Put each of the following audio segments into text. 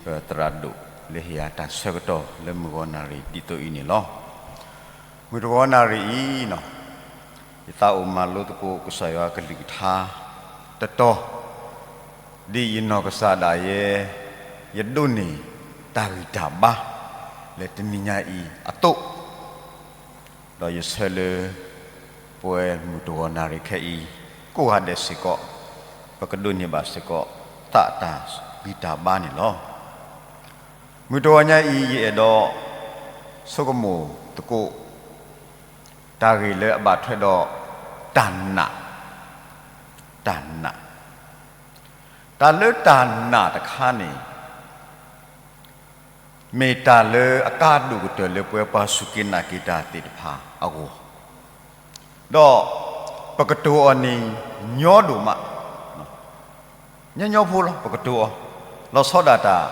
ပသရၣ်ဒိၣ်လၢဟ့ၣ်ယၤတၢ်ဆၢကတီၢ်လၢမုၢ်ဂီၤနၣ်ရံၣ်ဒ်သိးအံၤန့ၣ်လီၤ. မုၢ်တဂီၤနၣ်ရံၣ်အံၤ, ယသးအိၣ်မၤလိသကိးကစၢ်ယွၤအကလုၢ်ကထါတတီၤ, ဒ်ယနီၢ်ကစၢ်ဒၣ်ယဲ ယဒိးန့ၢ်တၢ်ဂံၢ်တၢ်ဘါ လၢတနံၤညါအံၤအသိး ဒီးယဆၢလၢ ပဝဲမုၢ်တဂီၤနၣ်ရံၣ်ခဲအံၤ ကိးဂၤဒဲးစ့ၢ်ကီး ပကဒိးန့ၢ်ဘၣ်စ့ၢ်ကီး သးတၢ်ဂံၢ်တၢ်ဘါန့ၣ်လီၤ. မုၢ်တဂီၤညါအံၤ ယအဲၣ်ဒိးဆိကမိၣ်သကိး တၢ်ဂ့ၢ်လၢအဘၣ်ထွဲဒီး တၢ်နာ်, တၢ်နာ်, တၢ်လၢတၢ်နာ်တခါန့ၣ် မ့ၢ်တၢ်လၢအကါဒိၣ်ကတၢၢ်လၢပဝဲပှၤစူၢ်က့ၤနာ်က့ၤတၢ်သ့ၣ်တဖၣ်အဂီၢ်, ဒီးပကတိၤအီၤန့ၣ်ညီဒိၣ်မး, ညီညီဖိလီၤ ပကတိၤအီၤ, လီၤဆီဒၣ်တၢ်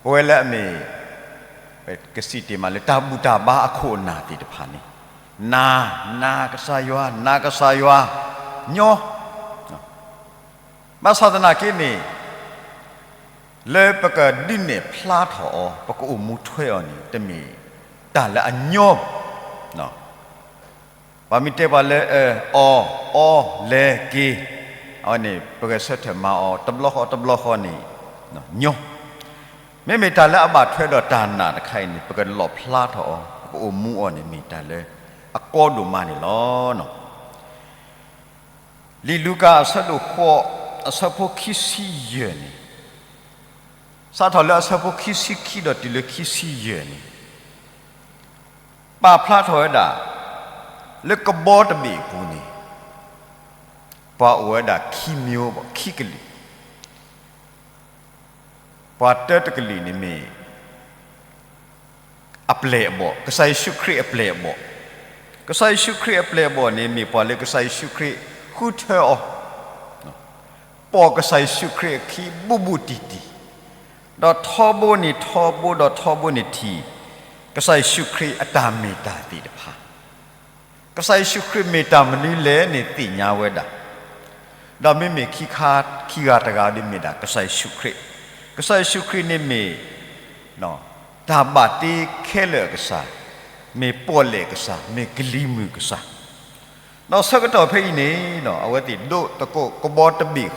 ပဝဲလၢအမ့ၢ် ပကစံးတ့ၢ်မးလၢတၢ်ဘူၣ်တၢ်ဘါအခိၣ်အနၢ်သ့ၣ်တဖၣ်န့ၣ်, နာ်, နာ်ကစၢ်ယွၤ, နာ်ကစၢ်ယွၤ, ညီ ဘၣ်ဆၣ်သနာ်က့န့ၣ် လၢပကဒုးနဲၣ်ဖျါထီၣ်အီၤ ပကအိၣ်မူထွဲအီၤန့ၣ် တမ့ၢ်တၢ်လၢအညီဘၣ်. ပှၤမ့ၢ်တဲပှၤလၢ အၢ, အီ, အီ, လဲၤ, က့ၤ, အဝဲန့ၣ် ပဂဲၤဆၢထၢၣ်မၤအီၤ တဘျီဃီတဘျီဃီန့ၣ် ညီ, မ့မ့ၢ်တၢ်လၢအဘၣ်ထွဲဒီးတၢ်နာ်တခါအံၤန့ၣ် ပကလီၣ်ဖျါထီၣ်အီၤ ပကအိၣ်မူအီၤန့ၣ် မ့ၢ်တၢ်လၢအကီဒိၣ်မးန့ၣ်လီၤ. လံာ်လူၤကၣ်အဆၢဒိၣ်ဃိး အဆၢဖိခံဆံယဲၢ်န့ၣ်, စးထီၣ်လၢအဆၢဖိခံဆံခံဒီးတုၤလၢခံဆံယဲၢ်န့ၣ်, ပာ်ဖျါထီၣ်ဝဲဒၣ် လၢကဘီတဘ့ၣ်အပူၤန့ၣ် ပှၤအိၣ်ဝဲဒၣ်ခံမျိုးဘၣ် ခံကလုာ်, ပှၤတၢတကလုာ်န့ၣ်မ့ၢ် အပျဲၢ်အဘီၣ်, ကစၢ်ယ့ၣ်ၡူးခရံာ်အပျဲၢ်အဘီၣ်, ကစၢ်ယ့ၣ်ၡူးခရံာ်အပျဲၢ်အဘီၣ်န့ၣ် မ့ၢ်ပှၤလၢကစၢ်ယ့ၣ်ၡူးခရံာ်ဃုထၢအီၤ, ပိာ်ကစၢ်ယ့ၣ်ၡူးခရံာ်အခံဘူးဘူးတံၢ်တံၢ်, ဒီးထီဘိန့ၣ်ထီဘိ ဒီးထီဘိန့ၣ်ထံၣ် ကစၢ်ယ့ၣ်ၡူးခရံာ်အတၢ်မ့ၢ်တၢ်သ့ၣ်တဖၣ်, ကစၢ်ယ့ၣ်ၡူးခရံာ်မ့ၢ်တၢ်မနုၤလဲၣ်န့ၣ်သ့ၣ်ညါဝဲဒၣ်, ဒီးမ့မ့ၢ်ခံခါခံဂၤတဂၤဒီး မ့ၢ်ဒၣ်ကစၢ်ယ့ၣ်ၡူးခရံာ်, ကစၢ်ယ့ၣ်ၡူးခရံာ်န့ၣ်မ့ၢ် တၢ်ဘၣ်တ့ခဲလၢာ်အကစၢ်, မ့ၢ်ပီၣ်လဲၣ်ကစၢ်, မ့ၢ်ကလံၤမုၢ်ကစၢ်, ဒီးဆၢကတီၢ်ဖဲအံၤန့ၣ် အဝဲသ့ၣ်ဒိးသကိးကဘီတဘ့ၣ်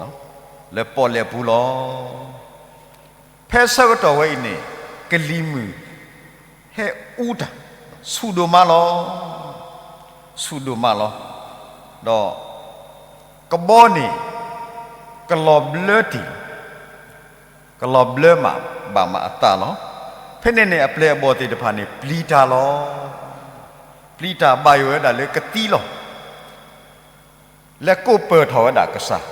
ဃီ လၢပီၣ်လဲၣ်ပူၤလီၤ. ဖဲဆၢကတီၢ်ဝဲအံၤန့ၣ် ကလံၤမုၢ် ဟဲအူတၢ်, ဆူၣ်ဒိၣ်မးလီၤ, ဆူၣ်ဒိၣ်မးလီၤ, ဒီးကဘီန့ၣ် ကလီၤဘျၢတ့ၢ်, ကလီၤဘျၢမးဘၣ်မးအသးလီၤ. ဖဲန့ၣ်န့ၣ် အပျဲၢ်အဘီၣ်သ့ၣ်တဖၣ်န့ၣ် ပျံၤတၢ်လီၤ, ပျံၤတၢ်ဘၣ်ယိၣ်ဝဲဒၣ်လၢကသံလီၤ. လဲၤကိးပၢၢ်ထီၣ်ဝဲဒၣ်ကစၢ်,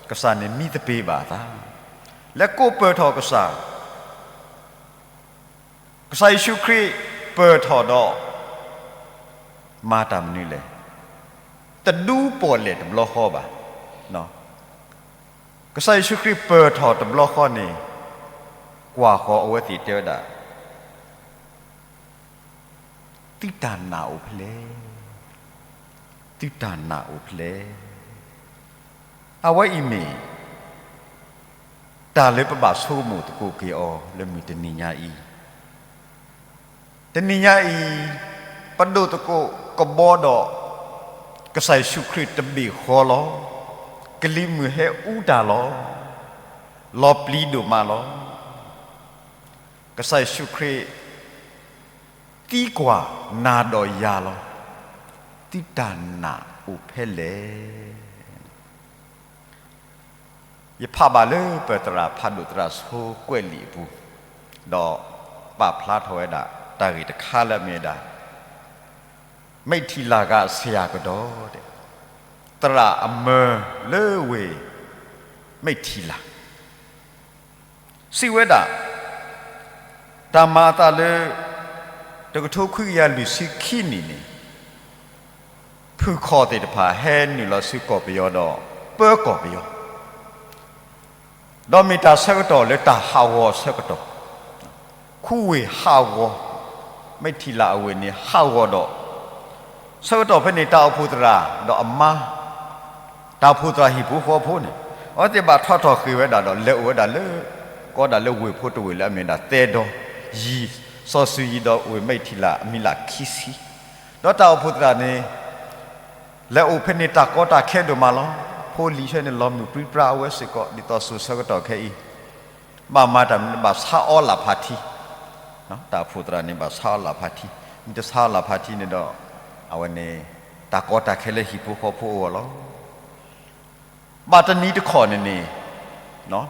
ကစၢ်န့ၣ်မံသပ့ၤဘၣ်အသး, လဲၤကိးပၢၢ်ထီၣ်ကစၢ်, ကစၢ်ယ့ၣ်ၡူးခရံာ်ပၢၢ်ထီၣ်ဒီး မၤတၢ်မနုၤလဲၣ်, တဒူပီၣ်လဲၣ်တဘျီဃီဘၣ်. ကစၢ်ယ့ၣ်ၡူးခရံာ်ပၢၢ်ထီၣ်တဘျီဃီန့ၣ် ကွၢ်ဃီၤအဝဲသ့ၣ်တဲဝဲဒၣ် သုတၢ်နာ်အိၣ်ဖဲလဲၣ်, သုတၢ်နာ်အိၣ်ဖဲလဲၣ်. အဝဲအံၤမ့ၢ် တၢ်လၢပဘၣ်ဆိကမိၣ်သကိးက့ၤအီၤလၢမုၢ်တနံၤညါအံၤ, တနံၤညါအံၤ ပဒိးသကိးကဘီဒီး ကစၢ်ယ့ၣ်ၡူးခရံာ်တဘ့ၣ်ဃီလီၤ. ကလံၤမုၢ်ဟဲအူတၢ်လီၤ. လီၤပျံၤဒိၣ်မးလီၤ. ကစၢ်ယ့ၣ်ၡူးခရံာ် သံကွၢ်နၤဒီးယၤလီၤ. သုတၢ်နာ်အိၣ်ဖဲလဲၣ်. ယဖးဘၣ်လၢပသရၣ်ဖးဒိၣ်သရၣ်ဆိကွဲးလံာ်အပူၤ, ဒီးပာ်ဖျါထီၣ်ဝဲဒၣ် တၢ်ဂ့ၢ်တခါလၢအမ့ၢ်ဝဲဒၣ် မိထ္ထီလာကဆရာကတော်, သရၣ်အမၢလၢဝ့ၢ်မိထ္ထီလာ စံးဝဲဒၣ်, တၢ်မၤအသးလၢ တကထိခွံကယၤလွံၢ်ဆံခံနံၣ်န့ၣ် ဖုၣ်ခီၣ်သ့ၣ်တဖၣ်ဟဲနုာ်လီၤဆူကီၢ်ပယီၤဒီး ပၢကီၢ်ပယီၤ, ဒီးမ့ၢ်တၢ်ဆၢကတီၢ်လၢတၢ်ဟးဂီၤဆၢကတီၢ်, ခူဝ့ၢ်ဟးဂီၤ, မိထ္ထီလာအဝ့ၢ်န့ၣ်ဟးဂီၤဒီး ဆၢကတီၢ်ဖဲန့ၣ် တၢ်အိၣ်ဖှိၣ်သရၣ်ဒီးအမါ, တၢ်အိၣ်ဖှိၣ်သရၣ်ဟံၣ်ဖိဃီဖိန့ၣ် အဝဲသ့ၣ်ဘၣ်ထီၣ်ထီၣ်ဃ့ၢ်ဝဲဒၣ်ဒီး လဲၤအိၣ်ဝဲဒၣ်လၢ ကီးဒၣ်လၢဝ့ၢ်ဖိတဝ့ၢ်လၢအမ့ၢ်ဒၣ်သဲဒီယံၤ, စီၤစူၤယံၤဒီးဝ့ၢ်မ့ၢ်ထံၣ်လၢအမံၤလၢခံဆံ, ဒီးတၢ်အိၣ်ဖှိၣ်သရၣ်န့ၣ် လဲၤအိၣ်ဖဲန့ၣ်တၢ်ကီတၢ်ခဲဒိၣ်မးလီၤ. ဖိလံၤဆၢန့ၣ်လီၤမုၢ်ပြံပြါအဝဲစ့ၢ်ကီး ဒ်သိးစိၤဆၢကတီၢ်ခဲအံၤ ဘၣ်မၤတၢ်မနုၤ ဘၣ်ဆါအီလၣ်ဖးထံ, တၢ်အိၣ်ဖှိၣ်သရၣ်န့ၣ် ဘၣ်ဆါအီလၣ်ဖးထံ, မ့ၢ်တဆါအီလၣ်ဖးထံန့ၣ်ဒီး အဝဲန့ၣ် တၢ်ကီတၢ်ခဲလၢဟံၣ်ဖိဃီဖိအဂီၢ်လီၤ. ဘၣ်တနံၤတခီၣ်န့ၣ်န့ၣ်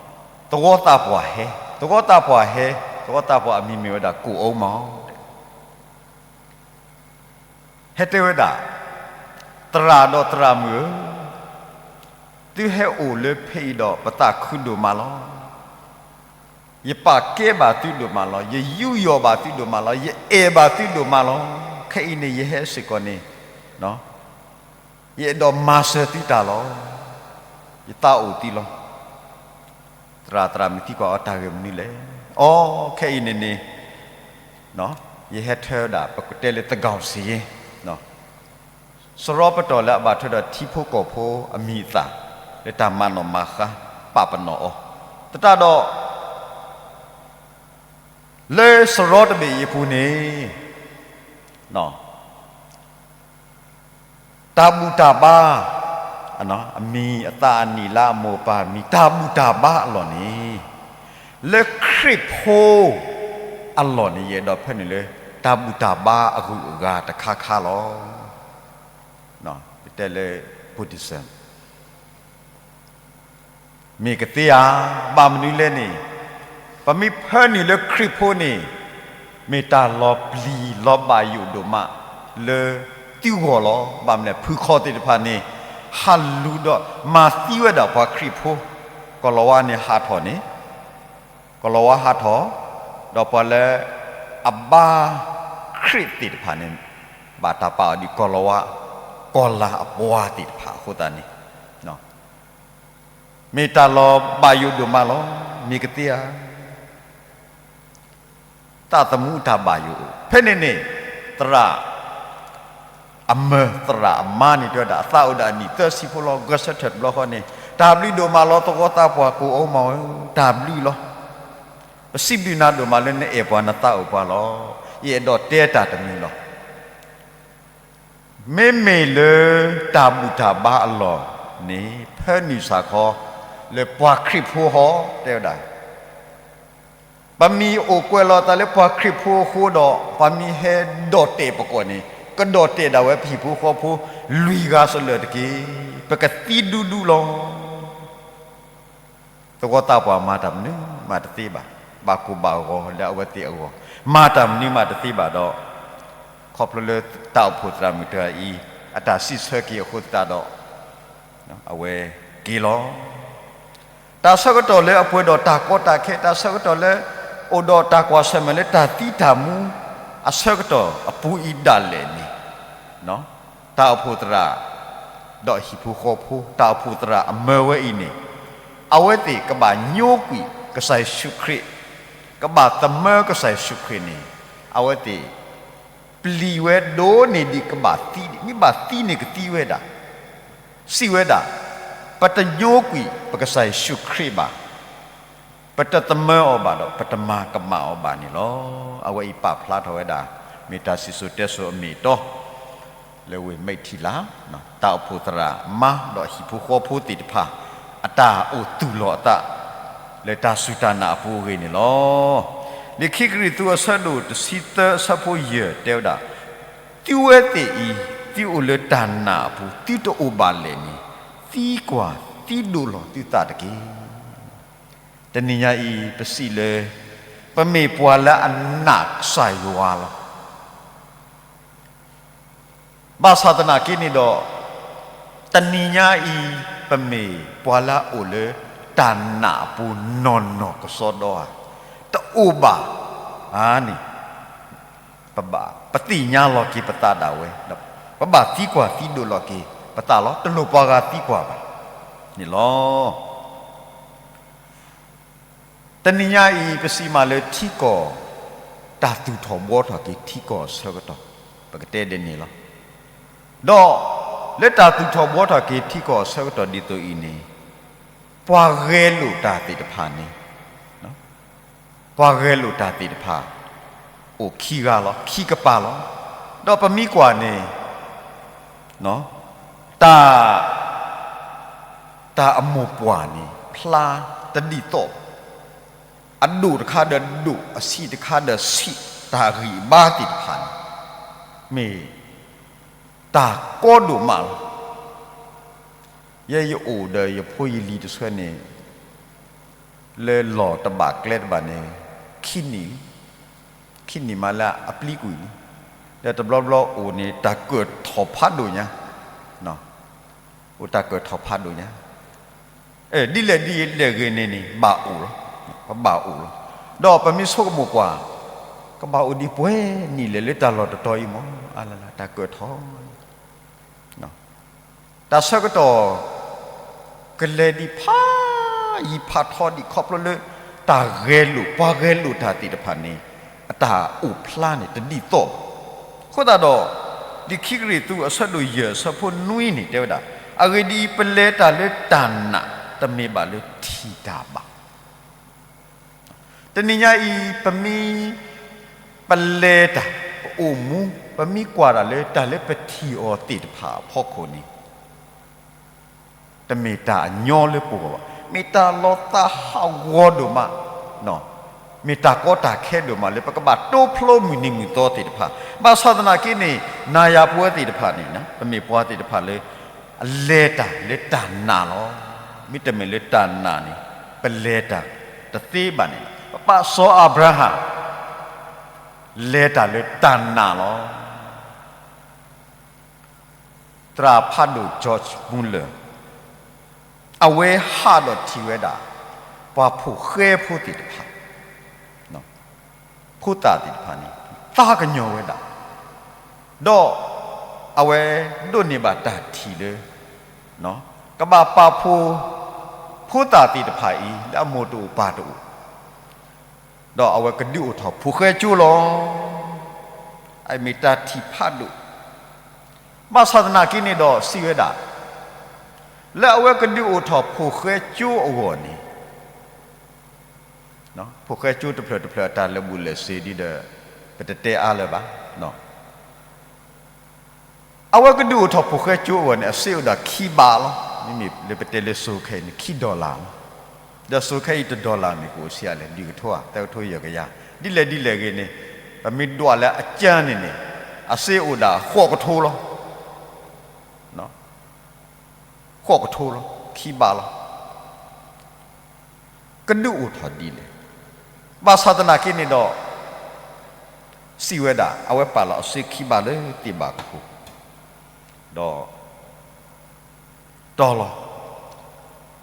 သဝီသးပှၢ်ဟဲ, သဝီသးပှၢ်ဟဲ, သဝီသးပှၢ်အမံၤမ့ၢ်ဝဲဒၣ်ကိၣ်အူမး ဟဲတဲဝဲဒၣ်, သရၣ်ဒီးသရၣ်မုၣ်ဧၢ, သုဟဲအိၣ်လၢဖဲအံၤဒီးပသးခုဒိၣ်မးလီၤ. ယပာ်ကဲဘၣ်သုဒိၣ်မးလီၤ. ယယူးယီၣ်ဘၣ်သုဒိၣ်မးလီၤ. ယအဲၣ်ဘၣ်သုဒိၣ်မးလီၤ. ခဲအံၤန့ၣ် ယဟဲစ့ၢ်ကီးန့ၣ် ယအဲၣ်ဒိးမၤစၢၤသုတၢ်လီၤ. ယသးအိၣ်သုလီၤ. သရၣ်သရၣ်မုၣ်သံကွၢ်အီၤ တၢ်ဂ့ၢ်မနုၤလဲၣ်. အိ ခဲအံၤန့ၣ်န့ၣ် ယဟဲထၢဝဲဒၣ် ပကတဲလၢသးကီစ့ယဲ, စရီပတီၢ်လၢအဘၣ်ထွဲဒီးထံဖိကီၢ်ဖိအမံၤအသၣ် လၢတၢ်မၤနီၣ်မၤဃါ ပာ်ပနီၣ်အီၤ သတးဒီး လၢစရီတဘ့ၣ်အံၤအပူၤန့ၣ် တၢ်ဘူၣ်တၢ်ဘါ အမံၤအသၣ်အနံၣ်လၢအမိၢ်ပၢ်မံၤ တၢ်ဘူၣ်တၢ်ဘါအလီၢ်န့ၣ် လၢခရံာ်ဖိအလီၢ်န့ၣ် ယအဲၣ်ဒိးဖၢနုာ်လၢ တၢ်ဘူၣ်တၢ်ဘါအဂုၤအဂၤတခါခါလီၤ. ပတဲလၢ Buddhism မ့ၢ်ကသ့ဧါ. ဘၣ်မနုၤလဲၣ်န့ၣ် ပမ့ၢ်ဖၢနုာ်လၢခရံာ်ဖိန့ၣ် မ့ၢ်တၢ်လီၤပျံၤလီၤဘၣ်ယိၣ်ဒိၣ်မးလၢသုဂီၢ်လီၤ. ဘၣ်မနုၤလဲၣ် ဖုခီၣ်သ့ၣ်တဖၣ်န့ၣ် ဟးလူၤဒီးမၤသံဝဲဒၣ်ပှၤခရံာ်ဖိ, ကီၢ်လီၤဝါန့ၣ်ဟးထီၣ်န့ၣ် ကီၢ်လီၤဝါဟးထီၣ်, ဒီးပှၤလၢအဘါခရံာ်သ့ၣ်တဖၣ်န့ၣ် ဘၣ်တၢ်ပာ်အီၤဒ်ကီၢ်လီၤဝါ ကီၢ်လၤအပှၤသ့ၣ်တဖၣ်အဃိသတးန့ၣ် မ့ၢ်တၢ်လီၤဘၣ်ယိၣ်ဒိၣ်မးလီၤ. မ့ၢ်ကသ့ဧါ. သးသမူတၢ်ဘၣ်ယိၣ်အိၣ် ဖဲန့ၣ်န့ၣ် သရၣ်အမၢသရၣ်အမါန့ၣ်တဲဝဲဒၣ် အသးအိၣ်ဒၣ်အနံၣ်သၢဆံဖိလီၤ. ဂဲၤဆၢထၢၣ်တဘျီဃီန့ၣ် တၢ်ဘျုးဒိၣ်မးလီၤ သဝီသးပှၢ်ကိၣ်အူမးဧၢ, တၢ်ဘျုးလီၤ. ပစံးဘျုးနၤဒိၣ်မးလၢနအဲၣ်ပှၤနသးအိၣ်ပှၤလီၤ. ယအဲၣ်ဒိးတဲတၢ်တမံၤလီၤ. မ့မ့ၢ်လၢတၢ်ဘူၣ်တၢ်ဘါအလီၢ်န့ၣ် ဖၢနုာ်စ့ၢ်ကီး လၢပှၤခရံာ်ဖိဟီ တဲဝဲဒၣ် ပမ့ၢ်အိၣ်ကွဲးလီၤသးလၢပှၤခရံာ်ဖိအဃိဒီး ပှၤမ့ၢ်ဟဲဒိးတဲာ်ပကိးန့ၣ် ကဒိးတဲာ်ဒၣ်ဝဲပဟံၣ်ဖိဃီဖိ လွံၢ်ဂၤစလၢာ်တက့ၢ်. ပကသံဒူဒူလီၤ. သဝီသးပှၢ်မၤတၢ်မနုၤမးတသ့ဘၣ်. ဘၣ်ကိၢ်ဘၣ်ဂီၤလၢအဝဲသ့ၣ်အဂီၢ် မၤတၢ်မနုၤမးတသ့ဘၣ်ဒီး ခီဖျိလၢတၢ်အိၣ်ဖှိၣ်သရၣ်မုၣ်တဂၤအံၤ အတၢ်စံးဆၢက့ၤအဃိသတးဒီး အဝဲက့ၤလီၤ. တၢ်ဆၢကတီၢ်လၢအပှဲၤဒီးတၢ်ကီတၢ်ခဲ တၢ်ဆၢကတီၢ်လၢ အိၣ်ဒီးတၢ်ကွၢ်ဆၢၣ်မဲာ်လၢတၢ်သံတၢ်မူ အဆၢကတီၢ်အပူၤအံၤဒၣ်လဲာ်န့ၣ် တၢ်အိၣ်ဖှိၣ်သရၣ် ဒီးဟံၣ်ဖိဃီဖိ တၢ်အိၣ်ဖှိၣ်သရၣ်အမၢဝဲအံၤန့ၣ် အဝဲသ့ၣ်ကဘၣ်ညိကွံာ်ကစၢ်ယ့ၣ်ၡူးခရံာ်, ကဘၣ်သမၢကစၢ်ယ့ၣ်ၡူးခရံာ်န့ၣ် အဝဲသ့ၣ် ပျံၤဝဲဒိၣ်န့ၢ်ဒံးကဘၣ်သံဒံး, မ့ၢ်ဘၣ်သံန့ၣ်ကသံဝဲဒၣ်, စံးဝဲဒၣ်, ပတညိကွံာ်ပကစၢ်ယ့ၣ်ၡူးခရံာ်ဘၣ်, ပတသမၢအီၤဘၣ်ဒီး ပတမၤကမၣ်အီၤဘၣ်န့ၣ်လီၤ. အဝဲအံၤပာ်ဖျါထီၣ်ဝဲဒၣ် မ့ၢ်တၢ်စံၣ်စိၤတဲစိၤအမ့ၢ်အတီ လၢဝ့ၢ်မိတ်ထိလ, တၢ်အိၣ်ဖှိၣ်သရၣ်မါဒီးဟံၣ်ဖိဃီဖိသ့ၣ်တဖၣ် အတၢ်အိၣ်သူၣ်လီၤအသး လၢတၢ်စူၢ်တၢ်နာ်အပူၤအဂ့ၢ်န့ၣ်လီၤ. လံာ်ခံကရံၣ်သူးအဆၢဒိၣ်တဆံသၢအဆၢဖိယဲၢ်တဲဝဲဒၣ်, သုဝဲသ့ၣ်အံၤ သုအိၣ်လၢတၢ်နာ်အပူၤ သုတအိၣ်ဘၣ်လဲၣ်န့ၣ် သံကွၢ်သံဒိးလီၤသုသးတက့ၢ်. တနံၤညါအံၤ ပစံးလၢ ပမ့ၢ်ပှၤလၢအနာ်ကစၢ်ယွၤလီၤ. ဘၣ်ဆၣ်သနာ်က့န့ၣ်ဒီး တနံၤညါအံၤ ပမ့ၢ်ပှၤလၢအအိၣ်လၢတၢ်နာ်အပူၤနီၢ်နီၢ်ကစီဒီဧါ, တအိၣ်ဘၣ်န့ၣ် ပဘၣ်ပသ့ၣ်ညါလီၤက့ၤပသးဒၣ်ဝဲ, ပဘၣ်သံကွၢ်သံဒိးလီၤက့ၤပသးလီၤ. တလိၣ်ပှၤဂၤသံကွၢ်ဘၣ်န့ၣ်လီၤ. တနံၤညါအံၤ ပစံးမးလၢထံကီၢ် တၢ်သူၣ်ထီၣ်ဘှီထီၣ်က့ၤထံကီၢ်အဆၢကတီၢ်, ပကတဲဒ်န့ၣ်လီၤ. ဒီးလၢတၢ်သူၣ်ထီၣ်ဘှီထီၣ်က့ၤထံကီၢ်အဆၢကတီၢ်ဒ်သိးအံၤန့ၣ် ပှၤဂဲၤလိာ်တၢ်သ့ၣ်တဖၣ်န့ၣ်, ပှၤဂဲၤလိာ်တၢ်သ့ၣ်တဖၣ် အိၣ်ခံဂၤလီၤ, ခံကပၤလီၤ. ဒီးပမ့ၢ်ကွၢ်န့ၣ် တၢ်, တၢ်အမိၢ်ပှၢ်န့ၣ် ဖျါတဒ်သိးဘၣ်. အဒိၣ်တခါဒီးဒိၣ်, အဆံးတခါဒီးဆံး, တၢ်ဂံၢ်ဘါသ့ၣ်တဖၣ်န့ၣ် မ့ၢ်တၢ်ကီဒိၣ်မးလီၤ. ယဲယအိၣ်ဒီးယဖိယလံၤတဆၢန့ၣ် လၢလီၢ်တဘၣ်ကျဲတဘၣ်န့ၣ် ခံနံၣ်လံ, ခံနံၣ်မးလၢအပျံၤကွံာ်လံ. ဒီးတဘျီဘျီအိၣ်န့ၣ် တၢ်ကၢၣ်ထီၣ်ဖးဒိၣ်ညါ, အိၣ်တၢ်ကၢၣ်ထီၣ်ဖးဒိၣ်ညါ. ဒ်လဲၣ်ဒ်လဲၣ်ဂ့ၤန့ၣ်န့ၣ် ဘၣ်အိၣ်လီၤ, ပဘၣ်အိၣ်လီၤ. ဒီးပမ့ၢ်ဆိကမိၣ်ကွၢ်, ကဘၣ်အိၣ်ဒံးပှဲၤနံၣ်လဲၣ်လၢတၢ်လီၢ်တတီၤအံၤမး, အါလၢ်လၢ်တၢ်ကၢၣ်ထီၣ် တၢ်ဆၢကတီၢ် ကလဲၤဒံးဖးယံၤဖးထီဒံးခီဖျိလၢ တၢ်ဂဲၤလိာ် ပှၤဂဲၤလိာ်တၢ်သ့ၣ်တဖၣ်န့ၣ် အတၢ်အိၣ်ဖျါန့ၣ်တဒ်သိးဘၣ်. အဃိသတးဒီး လံာ်ခံကရံၣ်သူးအဆၢဒိၣ်ယဲၢ်အဆၢဖိနွံန့ၣ် တဲဝဲဒၣ်, အဂ့ၢ်ဒ်အံၤ, ပလဲၤတၢ်လၢတၢ်နာ် တမ့ၢ်ဘၣ်လၢထံၣ်တၢ်ဘၣ်. တနံၤညါအံၤ ပမ့ၢ်, ပလဲၤတၢ်, ပအိၣ်မူ, ပမ့ၢ်ကွၢ်တၢ်လၢတၢ်လၢပထံၣ်အီၤသ့ၣ်တဖၣ်အဖီခိၣ်န့ၣ် တမ့ၢ်တၢ်အညီလၢပဂီၢ်ဘၣ်. မ့ၢ်တၢ်လီၤသးဟးဂီၤဒိၣ်မး, မ့ၢ်တၢ်ကီတၢ်ခဲဒိၣ်မးလၢပကဘၣ်တိဖျိမုၢ်နံၤမုၢ်သီသ့ၣ်တဖၣ်. ဘၣ်ဆၣ်သနာ်က့န့ၣ် နၤယၤပဝဲသ့ၣ်တဖၣ်န့ၣ် ပမ့ၢ်ပှၤသ့ၣ်တဖၣ်လၢ အလဲၤတၢ်လၢတၢ်နာ်လီၤ. မ့တမ့ၢ်လၢတၢ်နာ်န့ၣ် ပလဲၤတၢ်တသ့ဘၣ်န့ၣ်လီၤ. ပပၢ်စီၤအၤဘြၤဟၣ် လဲၤတၢ်လၢတၢ်နာ်လီၤ. သရၣ်ဖးဒိၣ် George Muller အဝဲဟးဒီးထံၣ်ဝဲဒၣ် ပှၤဖိၣ်ဃဲဖိသ့ၣ်တဖၣ်, ဖိသၣ်သ့ၣ်တဖၣ်န့ၣ် သးကညီၤဝဲဒၣ်, ဒီးအဝဲဒိးန့ၢ်ဘၣ်တၢ်ထံၣ်လၢ ကဘၣ်ပာ်ဖှိၣ်ဖိသၣ်သ့ၣ်တဖၣ်အံၤ လၢအမိၢ်တအိၣ်ပၢ်တအိၣ် ဒီးအဝဲကဒုးအိၣ်ထီၣ်ဖိၣ်ဃဲကၠိလီၤ. အမ့ၢ်တၢ်ထံၣ်ဖးဒိၣ်, ဘၣ်ဆၣ်သနာ်က့န့ၣ်ဒီးစံးဝဲဒၣ်, လၢအဝဲကဒုးအိၣ်ထီၣ်ဖိၣ်ဃဲကၠိအဂီၢ်န့ၣ်, ဖိၣ်ဃဲကၠိတဖျၢၣ်တဖျၢၣ်အတၢ်လၢာ်ဘူၣ်လၢာ်စ့ၤဒ်ဒီး ပတတဲအါလၢၤဘၣ်. အဝဲကဒုးအိၣ်ထီၣ်ဖိၣ်ဃဲကၠိအဂီၢ်န့ၣ် အစ့အိၣ်ဒၣ်ခံဘးလီၤ. မ့မ့ၢ်လၢပတဲလၢစိၤခဲအံၤန့ၣ် ခံ dollar လီၤ. ဒီးစိၤခဲအံၤ တ dollar န့ၣ် ကအိၣ်ဆံးအါလဲၣ်, လွံၢ်ကထိဧါ, သၢကထိယဲၢ်ကယၤ, ဒ်လဲၣ်ဒ်လဲၣ်ဂ့ၤန့ၣ်, ပမ့ၢ်ဒွးလၢအကၢန့ၣ်န့ၣ်, အစ့အိၣ်ဒၣ်ဃိးကထိလီၤ. ဃိးကထိလီၤ, ခံဘးလီၤ. ကဒုးအိၣ်ထီၣ်ဒ်လဲၣ်. ဘၣ်ဆၣ်သနာ်က့န့ၣ်ဒီး စံးဝဲဒၣ် အဝဲပာ်လီၤအစ့ခံဘးလၢသ့ၣ်ဘၣ်ကပူၤ, ဒီးတီၤလီၤ,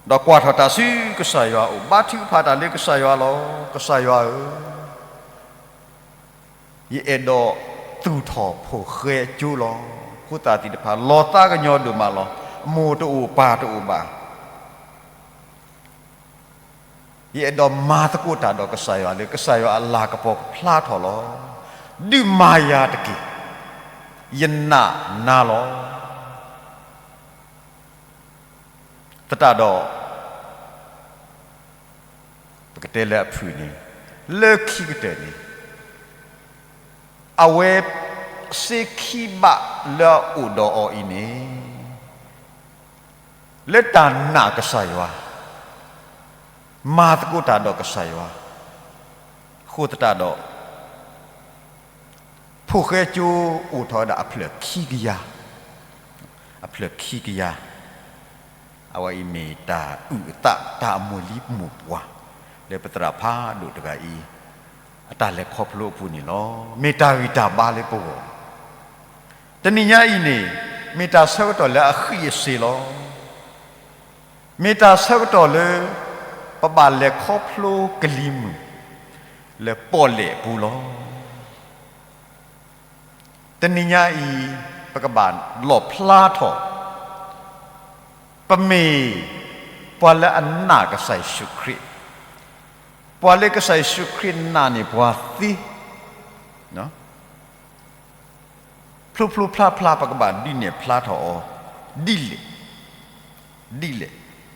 ဒီးကွၢ်ထီၣ်တၢ်ဆူကစၢ်ယွၤအအိၣ်, ဘါထုကဖၣ်တၢ်လၢကစၢ်ယွၤလီၤ. ကစၢ်ယွၤဧၢ, ယအဲၣ်ဒိးသူၣ်ထီၣ်ဖိၣ်ဃဲကၠိလီၤ. ဖိသၣ်သ့ၣ်တဖၣ် လီၤသးကညီၤဒိၣ်မးလီၤ. အမိၢ်တအိၣ်ပၢ်တအိၣ်ဘၣ်. ယအဲၣ်ဒိးမၤသကိးတၢ်ဒီးကစၢ်ယွၤလၢ ကစၢ်ယွၤအလၤကပီၤကဖျါထီၣ်လီၤ. ဒုးမၤယၤတက့ၢ်, ယနာ်နၤလီၤ. သတးဒီး ပကတဲလၢအဖုၣ်န့ၣ်, လၢခံကတၢၢ်န့ၣ်, အဝဲစ့ခံဘးလၢအအိၣ်ဒီးအီၤအံၤန့ၣ်, လၢတၢ်နာ်ကစၢ်ယွၤ, မၤသကိးတၢ်ဒီးကစၢ်ယွၤ, အဃိသတးဒီး ဖိၣ်ဃဲကၠိအိၣ်ထီၣ်ဝဲဒၣ်အဖျၢၣ်ခံကယၤ, အဖျၢၣ်ခံကယၤ, အဝဲအံၤမ့ၢ်တၢ်အုၣ်အသး တၢ်အမိၢ်လံမိၢ်ပှၢ် လၢပသရၣ်ဖးဒိၣ်တဂၤအံၤ အတၢ်လဲၤခီဖျိအပူၤန့ၣ်လီၤ. မ့ၢ်တၢ်ဂံၢ်တၢ်ဘါလၢပဂီၢ်, တနံၤညါအံၤန့ၣ် မ့ၢ်တၢ်ဆၢကတီၢ်လၢအဃံးအစ့ၤလီၤ. မ့ၢ်တၢ်ဆၢကတီၢ်လၢ ပဘၣ်လဲၤခီဖျိကလံၤမုၢ် လၢပီၣ်လဲၣ်အပူၤလီၤ. တနံၤညါအံၤ ပကဘၣ်လီၣ်ဖျါထီၣ် ပမ့ၢ်ပှၤလၢအနာ်ကစၢ်ယ့ၣ်ၡူးခရံာ်, ပှၤလၢကစၢ်ယ့ၣ်ၡူးခရံာ်နာ်န့ၢ်ပှၤသ့, ဖျိဖျိဖျါဖျါ ပကဘၣ်ဒုးနဲၣ်ဖျါထီၣ်အီၤ ဒ်လဲၣ်, ဒ်လဲၣ်.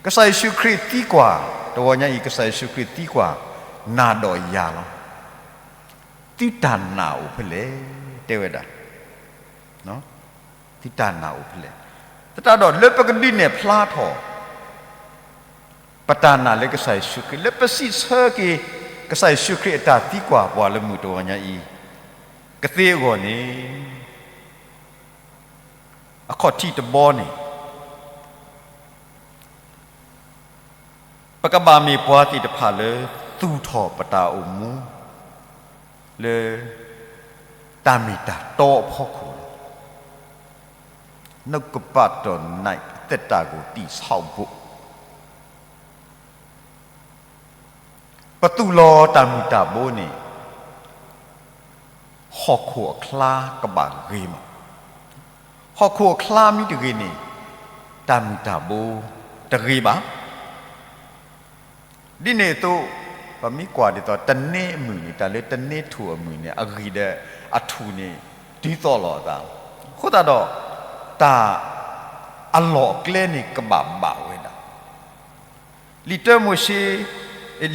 ကစၢ်ယ့ၣ်ၡူးခရံာ်သံကွၢ်, တဂီၤညါအံၤ ကစၢ်ယ့ၣ်ၡူးခရံာ်သံကွၢ် နၤဒီးယၤလီၤ. သုတၢ်နာ်အိၣ်ဖဲလဲၣ်, တဲဝဲဒၣ်, သုတၢ်နာ်အိၣ်ဖဲလဲၣ်. သတးဒီးလၢပကဒုးနဲၣ်ဖျါထီၣ် ပတၢ်နာ်လၢကစၢ်ယ့ၣ်ၡူးခရံာ် လၢပစံးဆၢက့ၤ ကစၢ်ယ့ၣ်ၡူးခရံာ်အတၢ်သံကွၢ်ပှၤလၢမုၢ်တဂီၤညါအံၤ ကသ့အဂီၢ်န့ၣ် အခီၣ်ထံးတဘီန့ၣ် ပကဘၣ်မ့ၢ်ပှၤသ့ၣ်တဖၣ်လၢ သူၣ်ထီၣ်ပတၢ်အိၣ်မူ လၢ တၢ်မ့ၢ်တၢ်တီအဖီခိၣ်လီၤ. နှုတ်ကပတ်တော်၌ အသက်တာကို တည်ဆောက်ဖို့ ပသူၣ်လီၤတၢ်မုၢ်တၢ်ဘိန့ၣ် ဟီၣ်ခိၣ်အချါကဘၣ်ဂ့ၤမး. ဟီၣ်ခိၣ်အချါမ့ၢ်တဂ့ၤန့ၣ် တၢ်မုၢ်တၢ်ဘိတဂ့ၤဘၣ်. ဒ်န့ၣ်အသိး ပမ့ၢ်ကွၢ်ဒ်သိး တန့အမုၢ်န့ၣ် တၢ်လၢတန့ထူၣ်အမုၢ်န့ၣ် အဂံၢ်ဒီးအထူၣ်န့ၣ် တုၤသိးလီၤအသးလီၤ. အဃိသတးဒီး တၢ်အလီၢ်အကျဲန့ၣ် ကဘၣ်ဘၣ်ဝဲဒၣ် လံာ်တၢမိၤၡ့,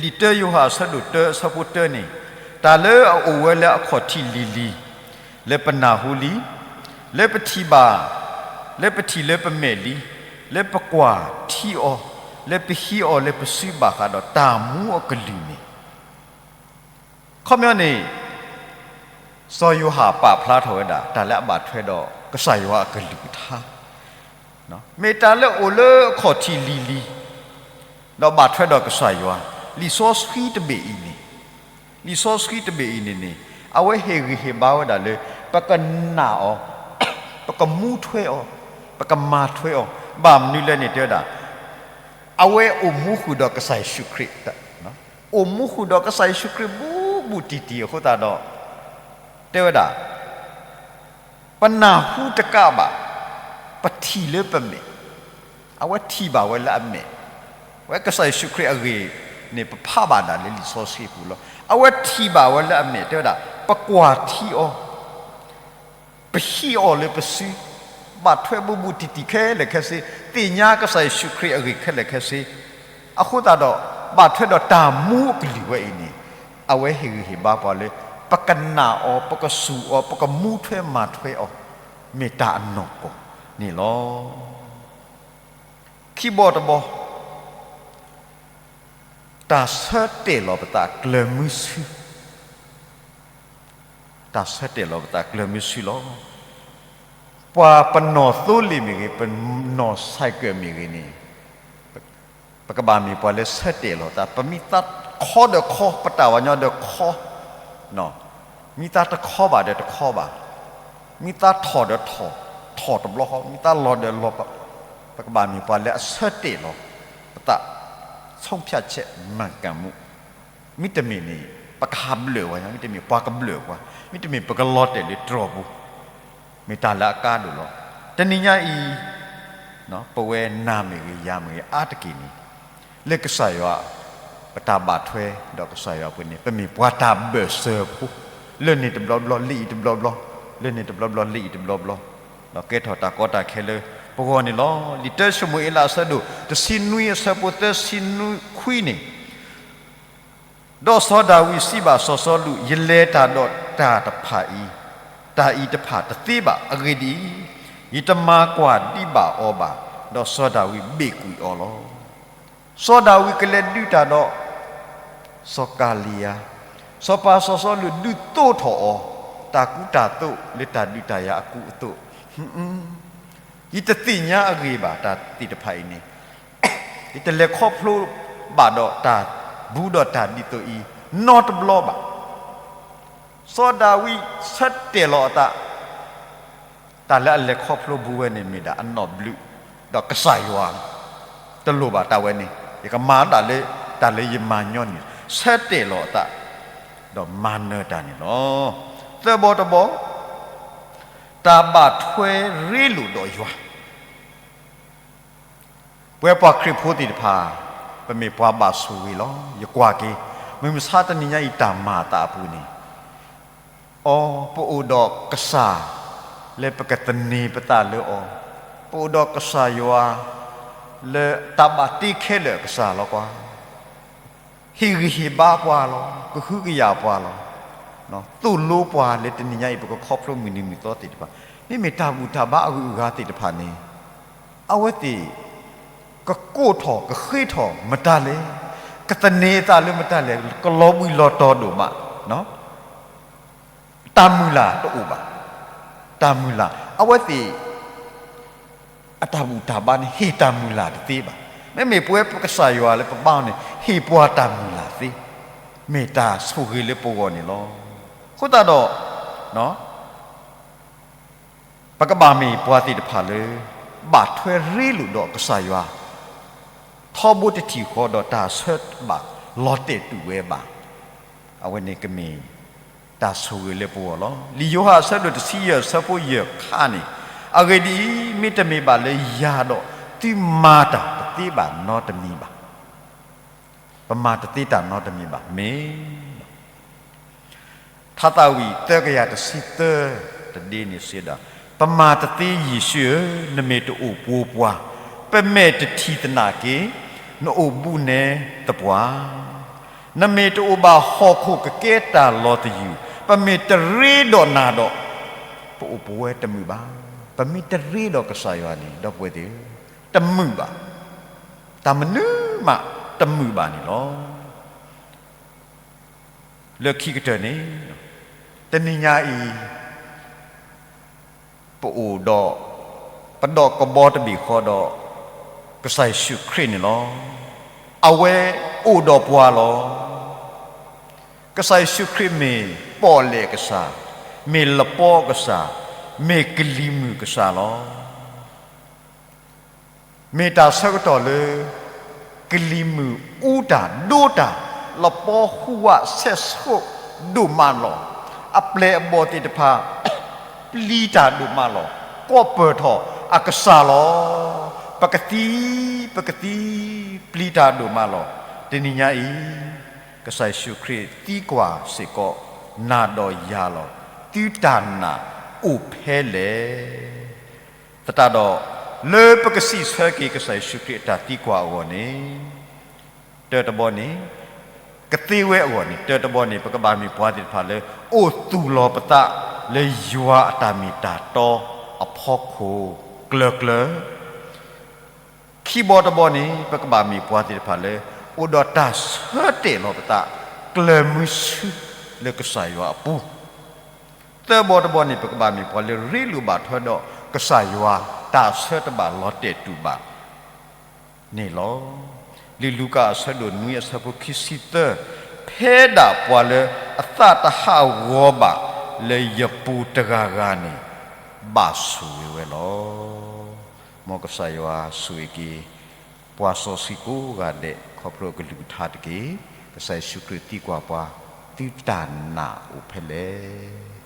လံာ်တၢယိၤဟၣ်အဆၢဒိၣ်တၢ အဆၢဖိတၢန့ၣ်, တၢ်လၢအအိၣ်ဝဲလၢအခီၣ်ထံးလံၤလံၤ, လၢပနၢ်ဟူလံ, လၢပထံၣ်ဘၣ်, လၢပထံၣ်လၢပမဲာ်လံ, လၢပကွၢ်ထံအီၤ, လၢပဟံးအီၤလၢပစုဘၣ်ဃးဒီးတၢ်မူအကလုၢ်န့ၣ် ခီပညီန့ၣ် စီၤယိၤဟၣ်ပာ်ဖျါထီၣ်ဝဲဒၣ် တၢ်လၢအဘၣ်ထွဲဒီးကစၢ်ယွၤအကလုၢ်ကထါ, မ့ၢ်တၢ်လၢအိၣ်လၢအခီၣ်ထံးလံၤလံၤ, ဒီးဘၣ်ထွဲဒီးကစၢ်ယွၤ, လံာ်စီဆှံတဘ့ၣ်အံၤန့ၣ်, လံာ်စီဆှံတဘ့ၣ်အံၤန့ၣ်န့ၣ် အဝဲဟ့ၣ်ဂံၢ်ဟ့ၣ်ဘါဝဲဒၣ်လၢ ပကနာ်အီၤ, ပကမူထွဲအီၤ, ပကမၤထွဲအီၤ, ဘၣ်မနုၤလဲၣ်န့ၣ်တဲဝဲဒၣ် အဝဲအိၣ်မူဃုာ်ဒီးကစၢ်ယ့ၣ်ၡူးခရံာ်, အိၣ်မူဃုာ်ဒီးကစၢ်ယ့ၣ်ၡူးခရံာ်ဘူးဘူးတံၢ်တံၢ်အဃိသတးဒီး တဲဝဲဒၣ်, ပနၢ်ဟူတကးဘၣ်, ပထံၣ်လၢပမဲာ်, အဝဲထံၣ်ဘၣ်ဝဲလၢအမဲာ်, ဝဲကစၢ်ယ့ၣ်ၡူးခရံာ်အဂ့ၢ်န့ၣ် ပဖးဘၣ်ဒၣ်လၢလံာ်စီဆှံပူၤလီၤ. အဝဲထံၣ်ဘၣ်ဝဲလၢအမဲာ် တဲဝဲဒၣ် ပကွၢ်ထံအီၤ ပဟံးအီၤလၢပစု, ဘၣ်ထွဲဘူးဘူးတံၢ်တံၢ်ခဲလၢာ်ခဲဆ့, သ့ၣ်ညါကစၢ်ယ့ၣ်ၡူးခရံာ်အဂ့ၢ်ခဲလၢာ်ခဲဆ့, အဃိသတးဒီး ဘၣ်ထွဲဒီးတၢ်မူအကလုၢ်ဝဲအံၤန့ၣ်, အဝဲဟ့ၣ်ဂံၢ်ဟ့ၣ်ဘါပှၤလၢ ပကနာ်အီၤ, ပကစူၢ်အီၤ, ပကမူထွဲမၤထွဲအီၤ, မ့ၢ်တၢ်အနီၢ်ကီၢ်န့ၣ်လီၤ. ခံဘီတဘီ, တၢ်ဆၢတဲာ်လီၤပသးကျၢၤမုဆူ, တၢ်ဆၢတဲာ်လီၤပသးကျၢၤမုဆူလီၤ. ပှၤပနီၢ်သိလ့ၣ်မ့ၢ်ဂ့ၤ, ပနီၢ်ဆဲးကၢးမ့ၢ်ဂ့ၤန့ၣ်, ပကဘၣ်မ့ၢ်ပှၤလၢဆၢတဲာ်လီၤသး, ပမ့ၢ်သါခီဒီးခီ, ပတၢ်ဝၤညီဒီးခီ, မ့ၢ်သါတခီဘၣ်ဒီးတခီဘၣ်, မ့ၢ်သါထီၣ်ဒီးထီၣ်, ထီၣ်တဘျီဃီ, မ့ၢ်သါလီၤဒီးလီၤ, ပကဘၣ်မ့ၢ်ပှၤလၢအဆၢတဲာ်လီၤပသး, ဆုံးဖြတ်ချက်မှန်ကန်မှု, မ့တမ့ၢ်န့ၣ် ပကဟးဘျၢၣ်ဝဲ, မ့တမ့ၢ်ပှၤကဘျၢၣ်ပှၤ, မ့တမ့ၢ်ပကလီၤတဲာ်လၢတြီၢ်ပူၤ, မ့ၢ်တၢ်လၢအကါဒိၣ်လီၤ. တနံၤညါအံၤ ပဝဲနၤမ့ၢ်ဂ့ၤ ယၤမ့ၢ်ဂ့ၤ အါတက့ၢ်န့ၣ် လၢကစၢ်ယွၤ ပတၢ်ဘၣ်ထွဲဒီးကစၢ်ယွၤအပူၤန့ၣ် ပမ့ၢ်ပှၤတၢ်ဘၢၣ်စၢၤဖိ, လၢန့ၣ်တဘျီဘျီ လၢအံၤတဘျီဘျီ, လၢန့ၣ်တဘျီဘျီ လၢအံၤတဘျီဘျီ, ဒီးကဲထီၣ်တၢ်ကီတၢ်ခဲလၢပဂီၢ်န့ၣ်လီၤ. လံာ်တၢၡမူၤအ့လးအဆၢဒိၣ်တဆံနွံအဆၢဖိသၢဆံခွံန့ၣ် ဒီးစီၤဒၤဝံးစံးဘၣ်စီၤစီလူး, ယလဲၤတၢ်ဒီးတၢ်တဖၣ်အံၤ, တၢ်အံၤတဖၣ်တသ့ဘၣ်. အဂ့ၢ်ဒ်အံၤ, ယတမၤကွၢ်ဒံးဘၣ်အီၤဘၣ်. ဒီးစီၤဒၤဝံးဘ့ၣ်ကွံာ်အီၤလီၤ. စီၤဒၤဝံးကလဲၤဒုးတၢ်ဒီး စီၤကၤလံယါ, စီၤပၤစီၤစီလူးဒုးသိးထီၣ်အီၤ, တၢ်ကူတၢ်သိးလၢတၢ်ဒုးတၢ်ယၤအကူအသိး, ယတသ့ၣ်ညါအဂ့ၢ်ဘၣ် တၢ်သ့ၣ်တဖၣ်အံၤန့ၣ် ယတလဲၤခီဖျိဘၣ်ဒီးတၢ်ဘူးဒီးတၢ်ဒ်သိးအံၤ နီတဘျီဘၣ်. စီၤဒၤဝံးဆၢတဲာ်လီၤအသး, တၢ်လၢအလဲၤခီဖျိဘူးဝဲန့ၣ် မ့ၢ်ဒၣ်အနီၢ်ဘျုးဒီးကစၢ်ယွၤ, တလိၣ်ဘၣ်တၢ်ဝဲန့ၣ်, ယကမၤဒၣ်လၢတၢ်လၢယမၤညီနုၢ်, ဆၢတဲာ်လီၤအသး ဒီးမၤနၢၤတၢ်န့ၣ်လီၤ. သၢဘီတဘီ, တၢ်ဘၣ်ထွဲရ့လိာ်ဒီးယွၤ ပဝဲပှၤခရံာ်ဖိသ့ၣ်တဖၣ် ပမ့ၢ်ပှၤဘၣ်ဆိၣ်ဂ့ၤလီၤ. ယကွၢ်က့ၤ မုၢ်မဆါတနံၤညါအံၤ တၢ်မၤအသးအပူၤန့ၣ်, အိ, ပအိၣ်ဒီးကစၢ် လၢပကသန့ၤပသးလၢအီၤ, ပအိၣ်ဒီးကစၢ်ယွၤ လၢတၢ်ဘၣ်တ့ခဲလၢာ်အကစၢ်လီၤကွၢ်, ဟ့ၣ်ဂံၢ်ဟ့ၣ်ဘါပှၤလီၤ, ကဟုကယာ်ပှၤလီၤ, သိၣ်လိပှၤလၢတနံၤညါအံၤ ပကခီဖျိမုၢ်နံၤမုၢ်သီသ့ၣ်တဖၣ်, မ့မ့ၢ်တၢ်ဘူၣ်တၢ်ဘါအဂုၤအဂၤသ့ၣ်တဖၣ်န့ၣ်, အဝဲသ့ၣ် ကကိးထီၣ်ကဃ့ထီၣ်မတၤလဲၣ်, ကသန့ၤအသးလၢမတၤလဲၣ်, ကလီၤဘှံးလီၤတီၤဒိၣ်မး, တၢ်မုၢ်လၢ်တအိၣ်ဘၣ်. တၢ်မုၢ်လၢ် အဝဲသ့ၣ် အတၢ်ဘူၣ်တၢ်ဘါန့ၣ် ဟ့ၣ်တၢ်မုၢ်လၢ်တသ့ဘၣ်. မ့မ့ၢ်ပဝဲပကစၢ်ယွၤလၢပဘါအီၤန့ၣ် ဟ့ၣ်ပှၤတၢ်မုၢ်လၢ်သ့, မ့ၢ်တၢ်ဆိၣ်ဂ့ၤလၢပဂီၢ်န့ၣ်လီၤ. အဃိသတးဒီး ပကဘၣ်မ့ၢ်ပှၤသ့ၣ်တဖၣ်လၢ ဘၣ်ထွဲရ့လိာ်ဒီးကစၢ်ယွၤ ထီဘိတထံၣ်ဃီဒီးတၢ်ဆၢဘၣ်လီၤတဲာ်တူာ်ဝဲဘၣ်. အဝဲန့ၣ်ကမ့ၢ်တၢ်ဆိၣ်ဂ့ၤလၢပဂီၢ်လီၤ. လံာ်ယိၤဟၣ်အဆၢဒိၣ်တဆံယဲၢ်အဆၢဖိယဲၢ်ခါန့ၣ်, အဂ့ၢ်ဒ်အံၤ, မ့တမ့ၢ်ဘၣ်လၢယၤဒီး သုမၤတၢ်တသ့ဘၣ်နီတမံၤဘၣ်. ပမၤတသ့တၢ်နီတမံၤဘၣ်. မ့ၢ် ထါသးဝံၣ်သၢကယၤတဆံသၢ တဒ့န့ၣ်စံးဒီး, ပမၤတသ့ယ့ၣ်ၡူးဧၢ, နမ့ၢ်တအိၣ်ပှိၤပှၤ, ပမဲာ်တထံၣ်သနာ်က့, နအိၣ်ဘူးနဲသပှၢ်, နမ့ၢ်တအိၣ်ဘၣ်ဟီၣ်ခိၣ်ကကဲတၢ်လီၤတယုၢ်, ပမ့ၢ်တရ့ဒီးနၤဒီး ပအိၣ်ပဝဲတမုာ်ဘၣ်. ပမ့ၢ်တရ့ဒီးကစၢ်ယွၤန့ၣ် ဒီပုၢ်ဝဲၢ်သ့ၣ်ဧၢ, တမုာ်ဘၣ်. တၢ်မနုၤမးတမုာ်ဘၣ်န့ၣ်လီၤ. လၢခံကတၢၢ်န့ၣ်, တနံၤညါအံၤ ပအိၣ်ဒီး ပဒီးကဘီတဘ့ၣ်ဃီဒီး ကစၢ်ယ့ၣ်ၡူးခရံာ်န့ၣ်လီၤ. အဝဲအိၣ်ဒီးပှၤလီၤ. ကစၢ်ယ့ၣ်ၡူးခရံာ်မ့ၢ်ပီၣ်လဲၣ်ကစၢ်, မ့ၢ်လပီကစၢ်, မ့ၢ်ကလံၤမုၢ်ကစၢ်လီၤ. မ့ၢ်တၢ်ဆၢကတီၢ်လၢ ကလံၤမုၢ်အူတၢ်ဒိတၢ်, လပီဟူးဝးဆဲးဆိးဒိၣ်မးလီၤ. အပျဲၢ်အဘီၣ်သ့ၣ်တဖၣ် ပျံၤတၢ်ဒိၣ်မးလီၤ. ကိးပၢၢ်ထီၣ်အကစၢ်လီၤ. ပကသံ, ပကသံ, ပျံၤတၢ်ဒိၣ်မးလီၤ. တနံၤညါအံၤ ကစၢ်ယ့ၣ်ၡူးခရံာ်သံကွၢ်စ့ၢ်ကီး နၤဒီးယၤလီၤ. သုတၢ်နာ်အိၣ်ဖဲလဲၣ်. သတးဒီး လၢပကစံးဆၢက့ၤကစၢ်ယ့ၣ်ၡူးခရံာ်အတၢ်သံကွၢ်အဂီၢ်န့ၣ်, တၢတဘီန့ၣ်, ကသ့ဝဲအဂီၢ်န့ၣ်, တၢတဘီန့ၣ် ပကဘၣ်မ့ၢ်ပှၤသ့ၣ်တဖၣ်လၢ အိၣ်သူၣ်လီၤပသးလၢယွၤအတၢ်မ့ၢ်တၢ်တီအဖီခိၣ်ကျၢၤကျၢၤ, ခံဘီတဘီန့ၣ် ပကဘၣ်မ့ၢ်ပှၤသ့ၣ်တဖၣ်လၢ အိၣ်ဒီးတၢ်ဆၢတဲာ်လီၤပသး ကျၢၤမုဆူလၢကစၢ်ယွၤအပူၤ, သၢဘီတဘီန့ၣ် ပကဘၣ်မ့ၢ်ပှၤလၢရ့လိာ်ဘၣ်ထွဲဒီးကစၢ်ယွၤ တၢ်ဆၢတဘၣ်လီၤတဲာ်တူာ်ဘၣ်န့ၣ်လီၤ. လံာ်လူၤကၣ်အဆၢဒိၣ်နွံအဆၢဖိခံဆံသၢ, ဖဲဒၣ်ပှၤလၢအသးတဟးဂီၤဘၣ် လၢယပူၤတဂၤဂၤန့ၣ် ဘၣ်ဆိၣ်ဂ့ၤဝဲလီၤ. မ်ကစၢ်ယွၤဆိၣ်ဂ့ၤက့ၤ ပှၤစီဆှံကိးဂၤဒဲး ခီဖျိအကလုၢ်ကထါတက့ၢ်. ကစၢ်ယ့ၣ်ၡူးခရံာ်သံကွၢ်ပှၤ, သုတၢ်နာ်အိၣ်ဖဲလဲၣ်.